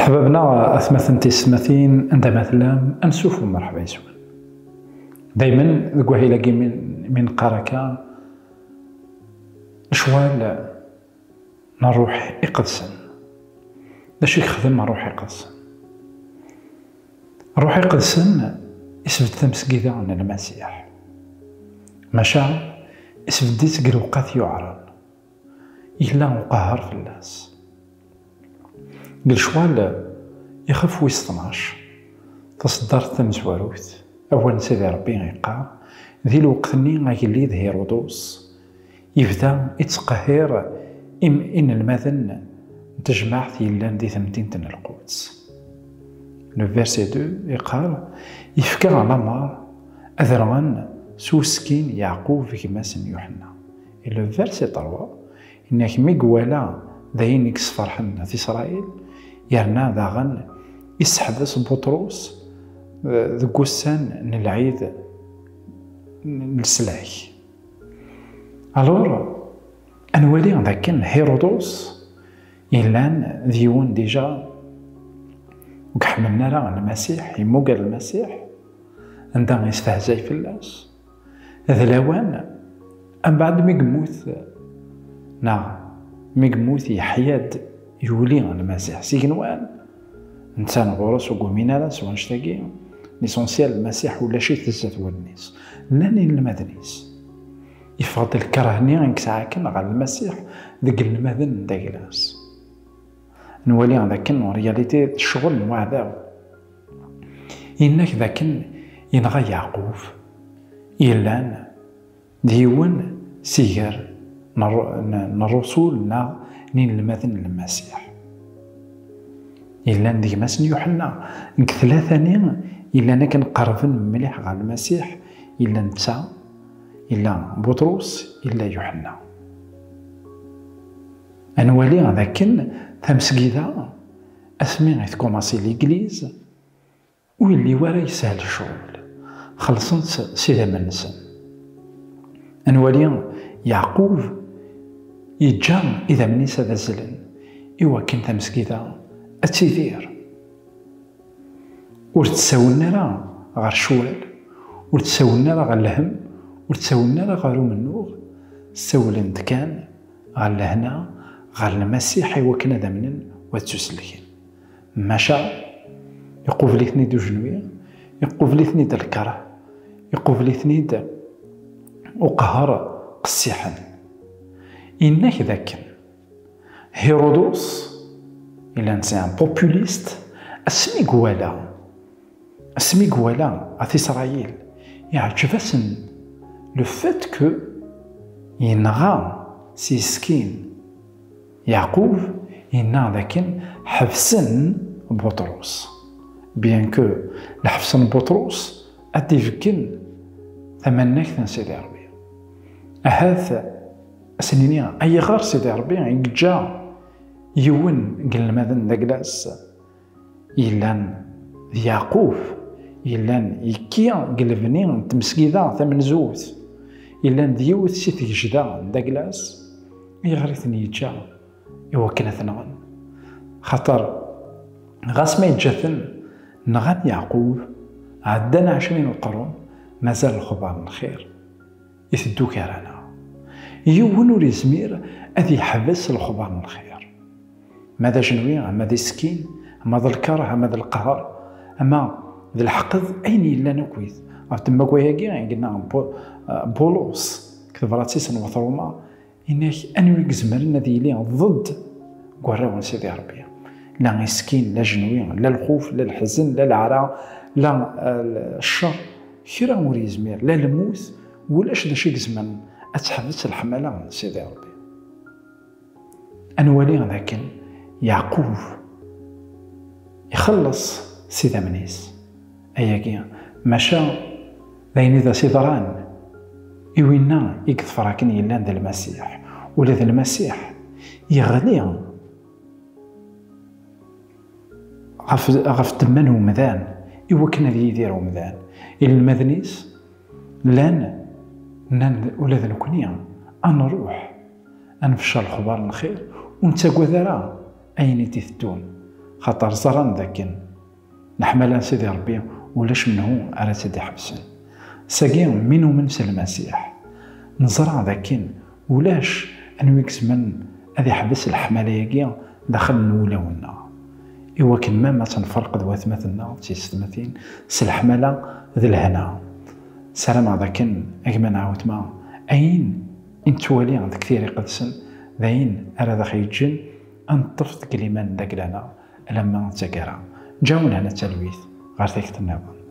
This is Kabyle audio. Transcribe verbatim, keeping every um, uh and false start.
Ḥbabna, atmaten tisetmatin, anda ma tellam, ansuf u mṛeḥba yes-wen. Daymen deg wahil-agi mi, mi neqqar akka, lecɣal n Ṛṛuḥ Iqedsen. D acu i yexdem Ṛṛuḥ Iqedsen? Ṛṛuḥ Iqedsen isbedd tamesgida n Lmasiḥ, maca isbedd-itt deg lewqat yuɛren. Yella uqehher fell-as. Deg lecɣal ixef wis tnac, taṣeddart tamezwarut, awal n Sidi Ṛebbi iqqar: "Di lweqt-nni agellid Hiṛudus yebda ittqehhir im-, inelmaden n tejmaɛt yellan di temdint n Lquds." Le verset deux iqqar: "Yefka lameṛ ad rɣen s uskin Yeɛqub gma-s n Yuḥenna." Et le verset trois, inna-k mi iwala d ayen i yesferḥen At Isṛayil, yerna daɣen iseḥbes Buṭrus, eh, deg ussan n lɛid n leslak. Alors, ad nwali dakken Hiṛudus yellan d yiwen déjà ur iḥemmlen ara Lmasiḥ, yemmuger Lmasiḥ, anda yestehzay fell-as. D lawan, mbeɛd mi yemmut, neɣ mi yemmut yeḥya-d, yuli Lmasiḥ s igenwan, netta ɣur-s ur yumin ara s wanect-agi. L'essentiel, Lmasiḥ ulac-it zdat wallen-is. Llan inelmaden-is. Yeffeɣ-d lkerh-nni i yesɛa akken ɣer Lmasiḥ deg inelmaden n dagla-s. Nwali dakken en réalité d ccɣel n waɛdaw. Yenna-k dakken yenɣa Yeɛqub, yellan d yiwen si gar n ṛṛu-, n, n ṛṛusul neɣ n inelmaden n Lmasiḥ. Yellan d gma-s n Yuḥenna. Deg tlata-nni yellan akken qerben mliḥ ɣer Lmasiḥ, yella netta, yella Buṭrus, yella Yuḥenna. Ad nwali dakken tamesgida, asmi i tkumaṣi l'église, ur yelli wara yeshel ccɣel, xellṣen-tt s idammen-nsen. Ad nwali Yeɛqub yeǧǧa idammen-is ad azzlen i wakken tamesgida ad tidir. Ur tt-ssawlen ara ɣer ccwal, ur tt-ssawlen ara ɣer lhemm, ur tt-ssawlen ara ɣer umennuɣ, ssawlen-d kan ɣer lehna, ɣer Lmasiḥ, i wakken ad amnen u ad ttuselken. Maca, iqubel-iten-id ujenwi, iqubel-iten-id lkeṛh, iqubel-iten-id uqehher qessiḥen. Inna-k dakken Hiṛudus, yellan c'est un populiste, asmi i iwala, asmi i iwala At Isṛayil, iɛǧeb-asen le fait que yenɣa s yeskin Yeɛqub, yenna dakken ḥebsen Buṭrus. Bien que lḥebs n Buṭrus ad d-ibeggen tamannagt n Sidi Ṛebbi. Ahat ad sen-nini, ayɣer Sidi Ṛebbi i yeǧǧa yiwen n yinelmaden d agla-s yellan d Yeɛqub, yellan yekki deg lebni n tmesgida tamenzut, yellan d yiwet si tgejda n dagla-s, ayɣer i ten-yeǧǧa i wakken ad ten-nɣen? Xaṭer ɣas ma yeǧǧa-ten, nɣan Yeɛqub, ɛeddan ɛecrin uqerrun, mazal lexbar n lxir iteddu gar-aneɣ. Yiwen ur yezmir ad yeḥbes lexbar n lxir. Ma d ajenwi, ama d iskin, ama d lkeṛh, ama d lqehṛ, ama d leḥqed, ayen yellan akkit. Ɣef tembaga-agi i yenna Bu-, Bulus deg tebṛat-is n wat Ṛuma, yenna-k anwa i izemren ad yili ḍedd deg warraw n Sidi Ṛebbi? La iskin, la ajenwi, la lxuf, la leḥzen, la leɛra, la, eh, cceṛ, kra ur yezmir, la lmut, ulac d acu i izemren ad teḥbes leḥmala n Sidi Ṛebbi. Ad nwali dakken Yeɛqub ixelleṣ s idammen-is ayagi, maca d ayen i d as-iḍran i winna i yeḍfer akken yellan d Lmasiḥ. Ula d Lmasiḥ yeɣli ɣef, ɣef ddemma n umdan i wakken ad yidir umdan. Inelmaden-is llan nnan ula d nekni ad nruḥ, ad nfeccer lexbar n lxir, ur nettagad ara ayen i d-iteddun, Xaṭer ẓran dakken leḥmala n Sidi Ṛebbi ulac menhu ara tt-id-iḥebsen. Sagi mi numen s Lmasiḥ, neẓra dakken ulac anwa i yezmen ad iḥbes leḥmala-agi daxel n wulawen-nneɣ, iwakken ma ma tenferq d watmaten-nneɣ d tiyessetmatin s leḥmala d lehna. Sarameɣ dakken a gma neɣ a wetma, ayen i nettwali deg Tira Iqedsen d ayen ara d aɣ-yeǧǧen ad neṭṭef deg liman d aglana alamma d taggara. Ǧǧaw lehna d talwit ɣer takti nniḍen.